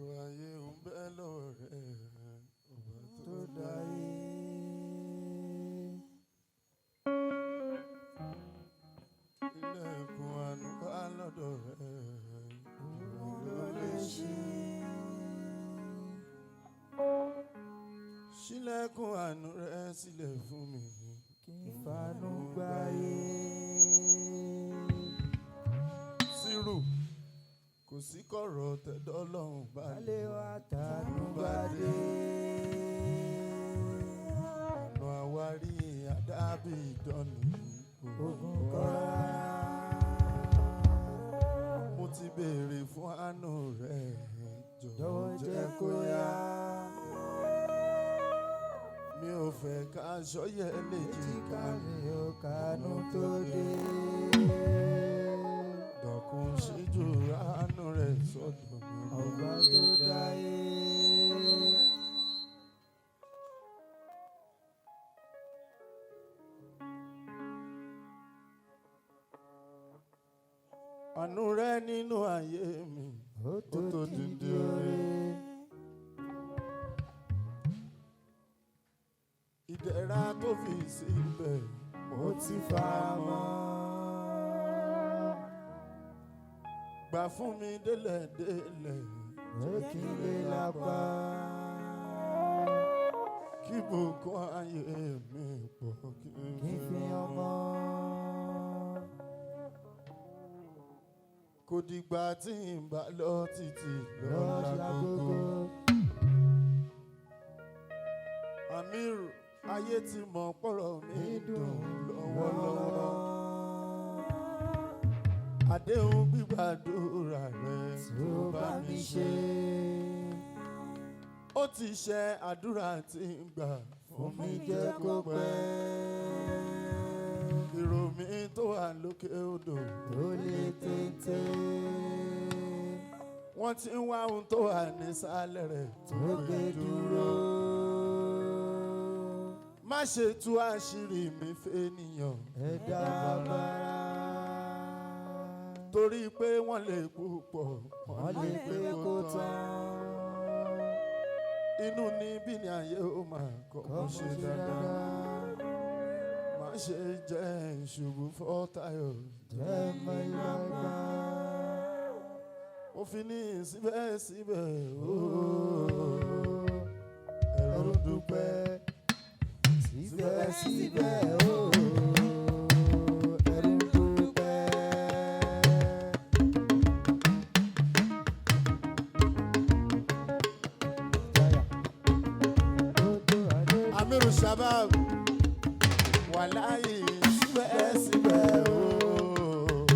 Ètò ayé ń bẹ lọ́wọ́ rẹ̀, ọba tó tó dáyé. Ilẹ̀kùn àánú bá lọ́dọ̀ rẹ̀, Òun ló lè ṣí. Ṣílẹ̀kùn àánú rẹ̀ sílẹ̀ fún mi. Kí n fanú gbáyé. Sírù kò sí kọ̀rọ̀ tẹ̀dọ́ lọ́hùn bá Alẹ́ wa tànú bá dé. Ọ̀nà àwárí àdábì ìdánù. Ogun kọ́ra. Mo ti béèrè fún àánú rẹ̀, Jọ̀wọ́ jẹ́ kó yá. Mi ò fẹ́ ká aṣọ yẹ Léjìká léjìká mi ò kánú tó dé. Dọ̀kun ṣíjú àánú rẹ̀ sọ́dọ̀ mi. Ọba tó dáyé. Àánú rẹ̀ nínú ayé mi. Ó tó tó dídí dídí oore. Ìdẹ̀ra tó fi síbẹ̀ Mo ti fara mọ́. Gbà fún mi délẹ̀ délẹ̀. Jẹ́ kí n lè lápá. Kí bùkún ayé mi pọ̀ kí n Kí n fi ọmọ. Kò dìgbà tí n bá lọ títí Lọ́ọ́ lọ́la ṣàkókò. gbogbo. Amir ayé ti mọ̀ pọ̀rọ̀ mi dùn lọ́wọ́lọ́wọ́. Àdéhùn gbígbàdúrà rẹ̀ Tó bá mi ṣe. Ó ti ṣe àdúrà tí ń gbà Fún mi jẹ́ kó pẹ́. Èrò mi tó wà lókè odò. Tó lè téńté. Wọ́n ti ń wá ohun tó wà nísàlẹ̀ rẹ̀ Tó gbé dúró. Má ṣe tú àṣírí mi fẹ́nìyàn. Ẹ̀dá bàrà. Torí pé wọ́n lè púpọ̀. Wọ́n lè pé kó tán. Inú ní bí ni ayé ó máa kọ́ Kọ́ mo mo ṣe ṣe dáadáa. dáadáa. Má ṣe jẹ́ ìṣubú fọ́tayọ̀. Jẹ́ mọ́ ìlàgbà. Mo fi ní síbẹ̀síbẹ̀ ooo. Ẹ̀rù dúpẹ́. Síbẹ̀síbẹ̀ ooo. Ẹ̀rù dúpẹ́. Jaya. Gbogbo adé. Amiru Shabab wàláyé síbẹ̀síbẹ̀ ooo.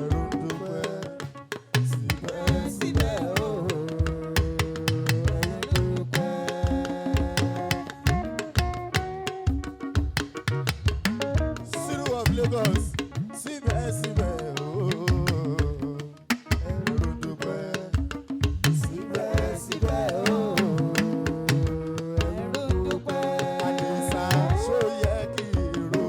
Ẹ̀rù dúpẹ́. Síbẹ̀síbẹ̀ Síbẹ̀ ooo. Ẹ̀rù dúpẹ́. Siru of Lagos síbẹ̀síbẹ̀ ooo. Ẹ̀rù dúpẹ́. Síbẹ̀síbẹ̀ ooo. Ẹ̀rù dúpẹ́. Àdìsá ṣó yẹ kí irú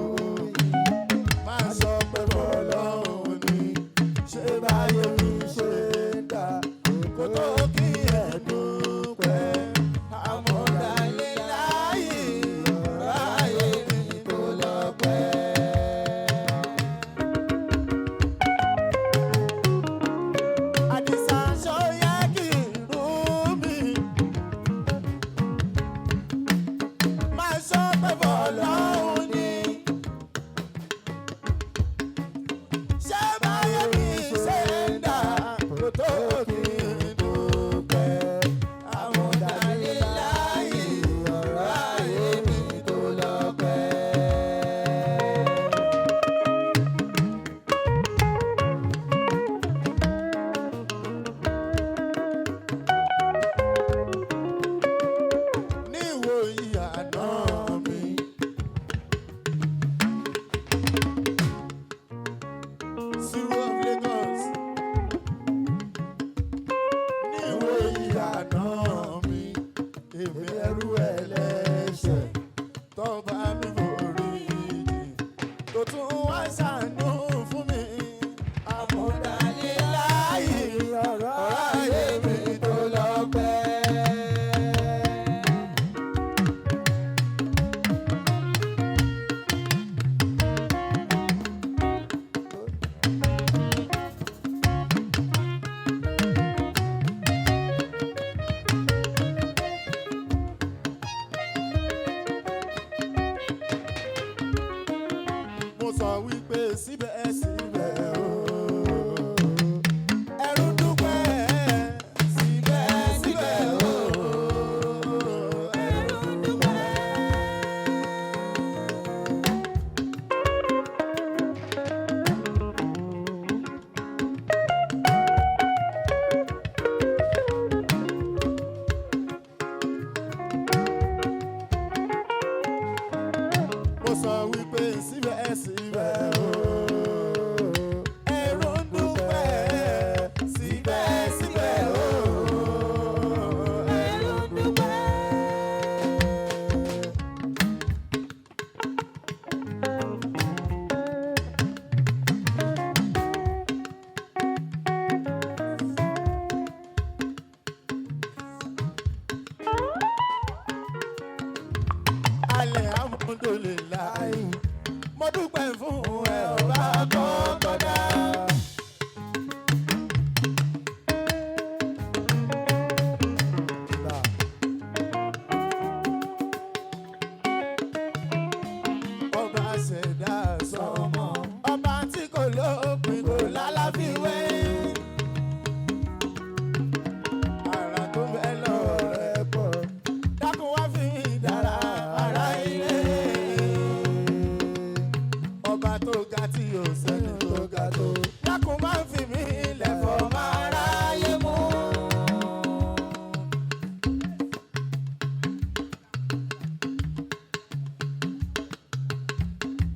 Alhamdulillahi, mo dúpẹ́ fún ẹ ọba kọ́kọ́ dá. Gbà. Ọba ṣẹ̀dá sọmọ, ọba tí kò lópin kò lálàfiwé. Ara tó bẹ́ lọ́rẹ̀ Pọ̀. dákun wá fi mí dára ara ilé. Ọba tó ga tí ò sẹ́ni tó ga tó, dákun má fi mí ilẹ̀ fọ́ máa ráyé mú.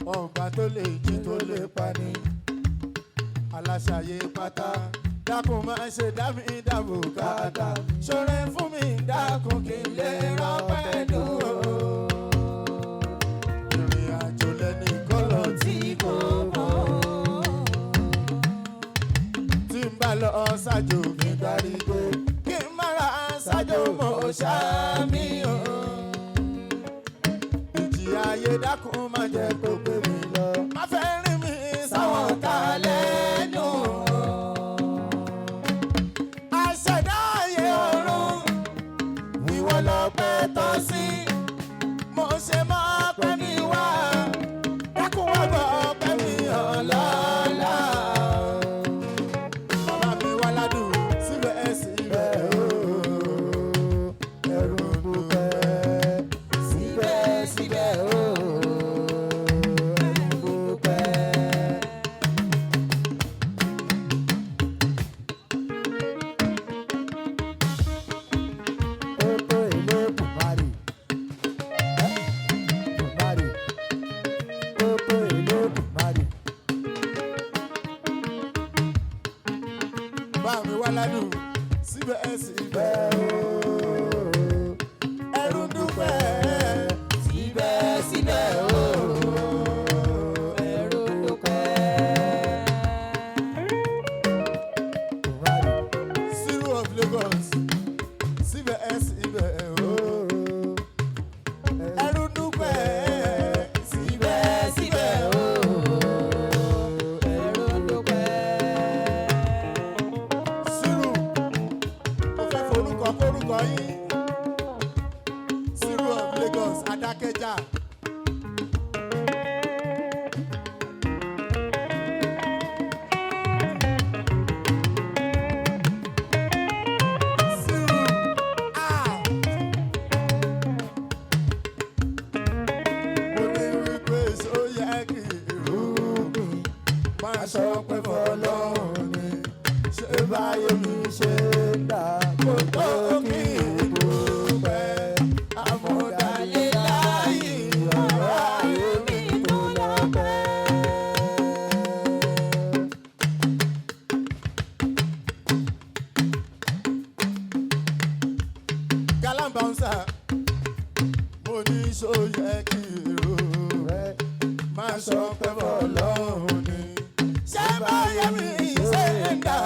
Ọba tó lè jí tó lè pani, aláṣàyè pátá, dákun má ṣe dá mi dáàbò káàdá, ṣọrẹ fún mi dákun kí n lè rọpẹ́ dùn o. Ìrìn àjò lẹ́ni kọ́lọ̀ tí kò mọ̀, tí n bá lọ ṣáájú kí n darí dé, kí n má ra ṣáájú mọ̀ ṣáàmì o. Ìjì ayé dákun má jẹ́ kó gbé mi lọ, má fẹ́ rìn mí sáwọn ta lẹ́nu. Àṣẹ̀dá ayé ọ̀run, ìwọ ló pẹ́ tọ́ sí, mo ṣe mọ́ pẹ́ mi wá, dákun wá gbọ́ pẹ́ mi ọ̀lọ́lá. Bàbá mi wá ládùn síbẹ̀ síbẹ̀ o. Ẹrù ń dúpẹ́. Síbẹ̀síbẹ̀ o. Ẹrù ń dúpẹ́. Ó tó èlé Bùhárì. Bùhárì. Ó tó èlé Bùhárì. Bá mi wá ládùn síbẹ̀ síbẹ̀ o. Ẹrú dúpẹ́ Síbẹ̀síbẹ̀ o. Ẹrù ń dúpẹ́. Bùhárì. Zero of Lagos síbẹ̀ síbẹ̀ o. Ẹrú dúpẹ́ Síbẹ̀síbẹ̀ o. Ẹrù ń dúpẹ́. Zero, mo fẹ́ forúkọ kórúkọ yín. Zero of Lagos Adákẹ́jà. Zero, ah. Mo ní wípé ṣó yẹ kí irú mi máa sọ pé fọlọ́run ni, ṣé báyé mi ṣe ń dà kó tó kí n dúpẹ́ àmọ̀dálẹ́ láàyè ọ̀rọ̀ ayé mi tó lọ́pẹ́. Galam bouncer, mo ní ṣó yẹ kí irú máa sọ pé fọlọ́run ni, ṣé báyé mi ṣe ń dà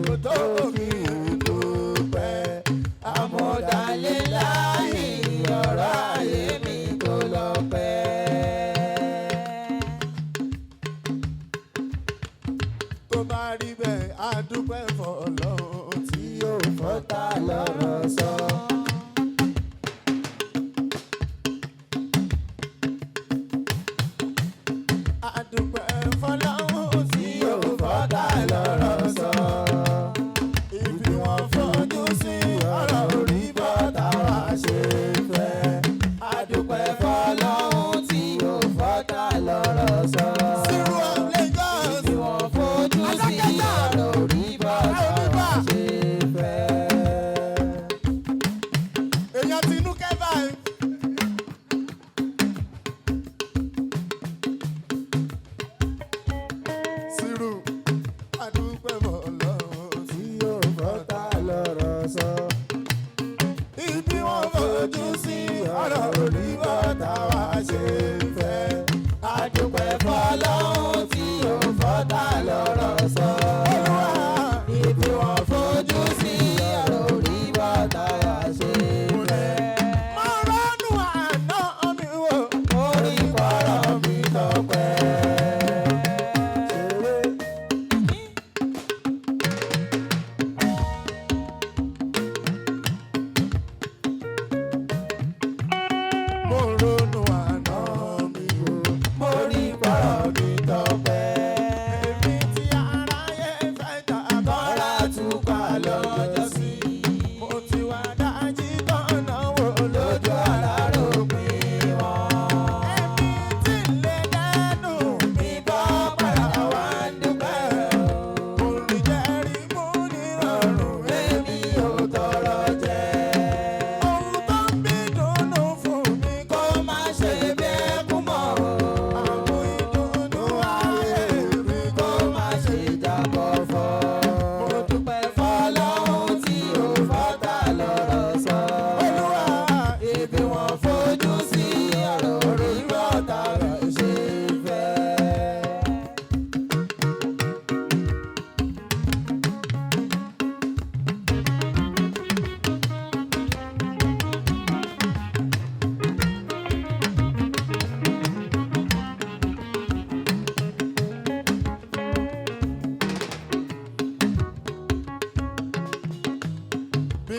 kó tó kí n dúpẹ́ àmọ̀dálẹ́ láàyè ọ̀rọ̀ ayé mi tó lọ́pẹ́. Tó bá rí bẹ́ẹ̀ á dúpẹ́ fọlọ́run tí Tí yóò fọ́ta lọ́rọ̀ sọ. á dúpẹ́ fọlọ́run tí Tí yóò fọ́ta lọ́rọ̀ sọ. ibi wọn fojú sí ọ̀rọ̀ orí bọ́tà wá ṣe fẹ́. A dúpẹ́ fọlọ́run tí yóò fọ́ta lọ́rọ̀ sọ. Zero of Lagos. Tí wọ́n fojú sí ọ̀rọ̀ orí bọ́tà wá ṣe fẹ́. Èèyàn tinú kẹ́fà ẹ̀. Sírù, adúpẹ́ fọlọ́run Tí yóò fọ́ta lọ́rọ̀ sọ. ibi wọn fojú sí ọ̀rọ̀ orí bọ́tà wá ṣe fẹ́. A dúpẹ́ fọlọ́run tí yóò fọ́ta lọ́rọ̀ sọ. Olúwa, Ibi wọ́n fojú sí ọ̀rọ̀ orí bọ́tà wá ṣe fẹ́. mo rọ́nù àná mi wò. Orí kọ́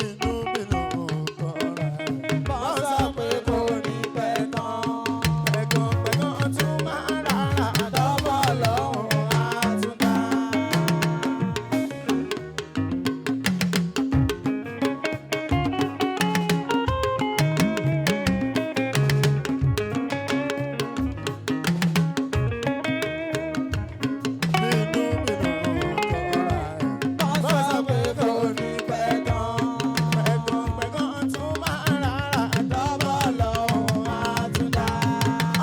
Bínú bínú kọ́ra. Wọ́n sọ pé kò ní pẹ́ tán. Pẹ̀gàn pẹ̀gàn tún máa rárá. Tọ́bọ̀ lọ́hùn á tún dá. Bínú bínú kọ́ra. Wọ́n sọ pé kò ní pẹ́ tán. Pẹ̀gàn pẹ̀gàn tún máa rárá. Tọ́bọ̀ lọ́hùn á tún dá.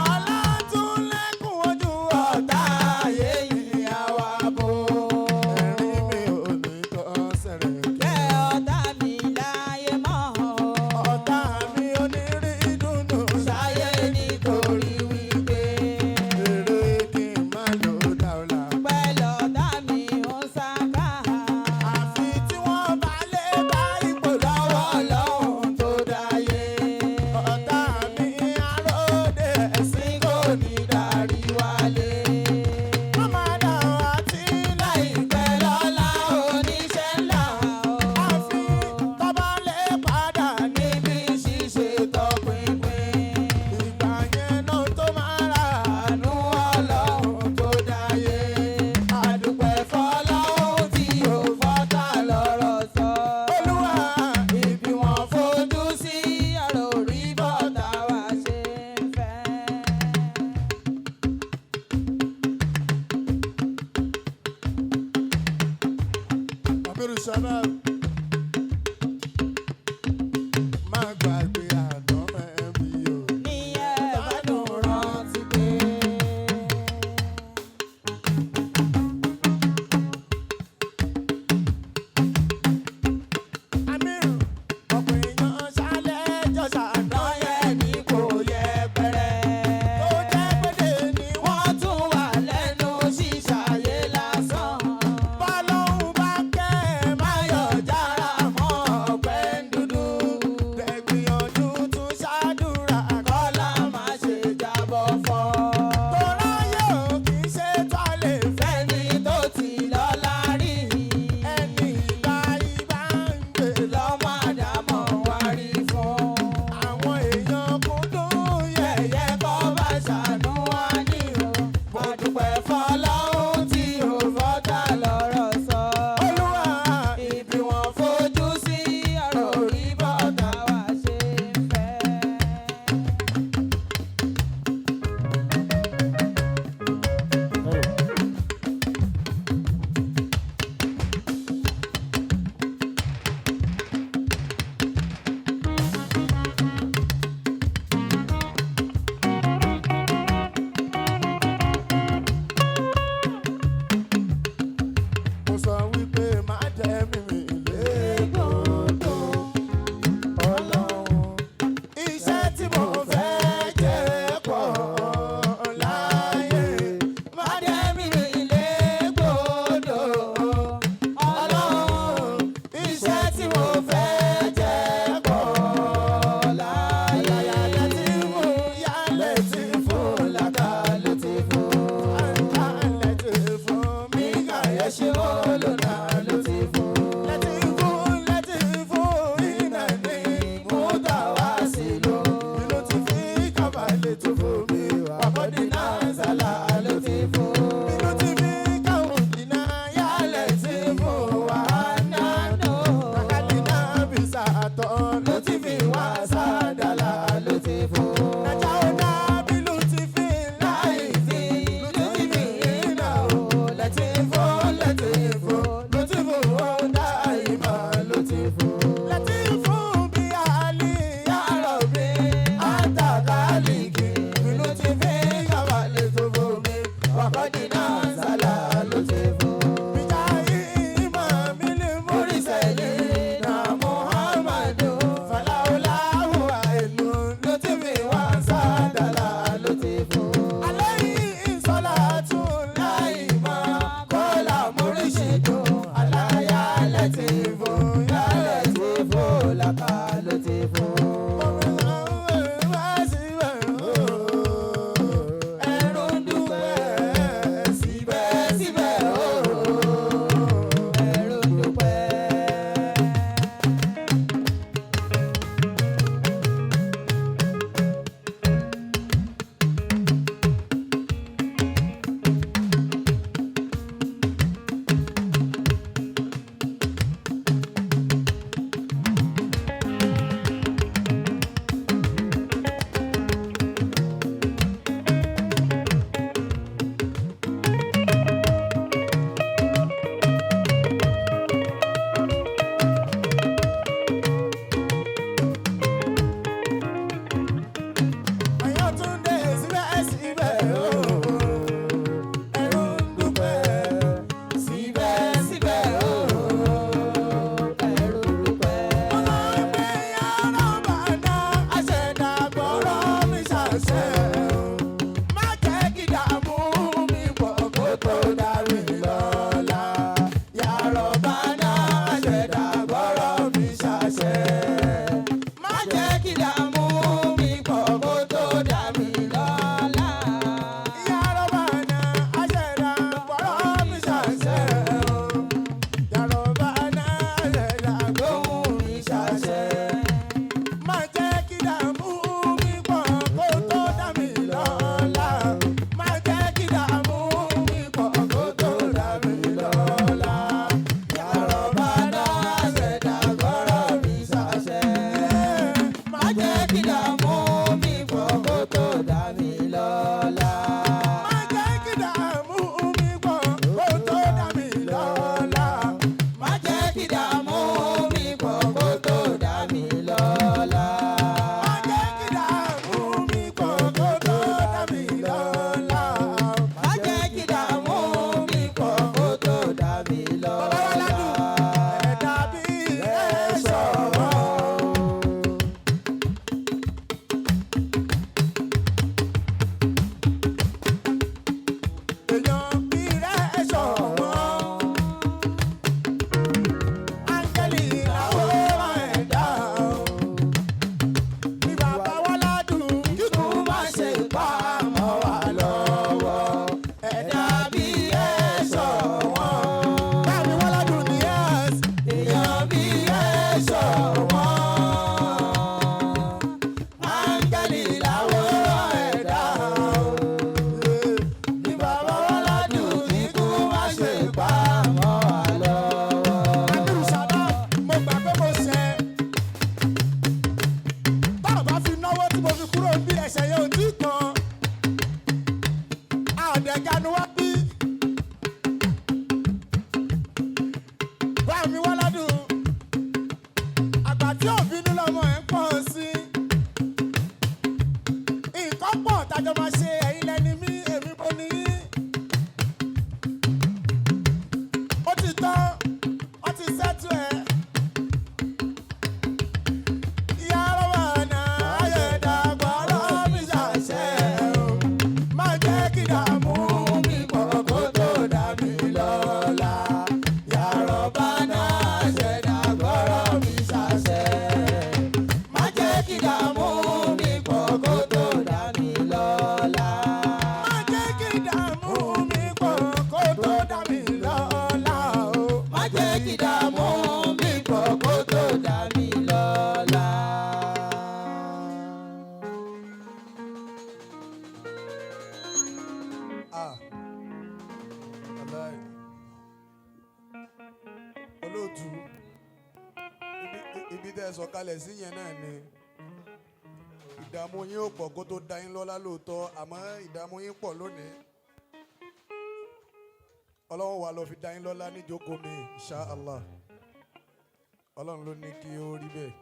Ọlá tún lẹ́kùn ojú ọ̀tá. Ọ̀tá ayé yìí á wá bò. Ẹ̀rín mi ò ní tọ́ sẹ̀rẹ̀. Kẹ́ ọ̀tá mi láyé mọ́. Ọ̀tá mi ò ní rí dùnú. Ṣayé nítorí wípé Èrè kí n má lò dáwọ́lá. pẹ̀lú ọ̀tá mi ń sáká. Àfi tí wọ́n bá lè bá ipò Lọ́wọ́ lọ́wọ́. Ọlọ́run tó dáyé. Ọ̀tá mi àròdé ẹ̀sìn Tí kò ní darí wálé. Wọ́n máa dà àti láì. Láìpẹ́ lọ́la oníṣẹ́ ńlá o. Àfi tọ́ba lè padà ní. Níbi ṣíṣe tọpinpin. Ìgbà yẹn náà tó máa rà. Àánú Ọlọ́run tó dáyé. Àdúpẹ́ fọlọ́run tí ò fọ́tà lọ́rọ̀ sọ. Olúwa Ibi wọn fojú sí ọ̀rọ̀ orí bọ́tà wá ṣe ń fẹ́. Amiru Shabab. Má gbàgbé àná ẹ̀mí o. Ní ẹ bá dùn rántí pé. Amiru ọ̀pọ̀ èèyàn ṣálẹ̀ jọ ṣàná Lọ́yẹ̀ ní kò yẹ pẹrẹ. tó jẹ́ pédè ni wọ́n. Wọ́n tún wà lẹ́nu ṣíṣàyé lásán. Bọ́lọ́hún bá kẹ́ ẹ̀ má yọ̀ Máyọ̀ jára mọ́ ọ̀pẹ ń dúdú. Tẹ̀gbìyànjú tún ṣàdúrà kọ́. Kọ́lá má ṣe jábọ́ fọ́. Tọ́lá yóò kì í ṣe tó lè fẹ́. Fẹ́ni tó ti lọ́lá rí. Ẹni ìgbà ibà ń gbè lọ. Lọ́mọ àdámọ̀ wá rí fún. Àwọn èèyàn kúndùn yẹ̀yẹ́. Yẹ̀yẹ́ kọ́ bá ṣàánú wá ní o. Mo dúpẹ́ fọlọ́hún tí ò fọ́tà lọ́rọ̀ sọ. Olúwa Ibi wọn fojú sí ọ̀rọ̀ orí bọ́tà wá ṣe ń fẹ́. Tí ò bínú lọ́mọ ẹ̀ ń pọ̀ sí. Nǹkan pọ̀ tájọ máa ṣe, ẹ̀yin lẹni mí, èmi mo ní yín. Ó ti tán, ó ti sẹ́tù ẹ̀. Ìyá rọ́bà náà ayẹ̀dàgbà ọlọ́mí ṣàṣẹ o. Má jẹ́ kí dààmú mi pọ̀ kó tó dà mí lọ́la. Ìyá rọ́bà náà ayẹ̀dàgbà ọlọ́mí ṣàṣẹ. Má jẹ́ kí dààmú mi pọ̀ kó tó dà mí lọ́la. Má jẹ́ kí dààmú mi pọ̀ kó tó dà mí lọ́la o. Má jẹ́ kí dààmú mi pọ̀ kó tó dà mí lọ́la. Ah, wàláì. Olóòtú, ibi tẹ́ ẹ sọ̀kalẹ̀ sí yẹn náà ni ìdààmú yín ò pọ̀ kó tó da yín lọ́lá lóòótọ́, àmọ́ ìdààmú yín pọ̀ lónìí. Ọlọ́run wa lọ fi da yín lọ́lá níjókòó mi, insha Allah. Ọlọ́run ló ní kí ó rí bẹ́ẹ̀.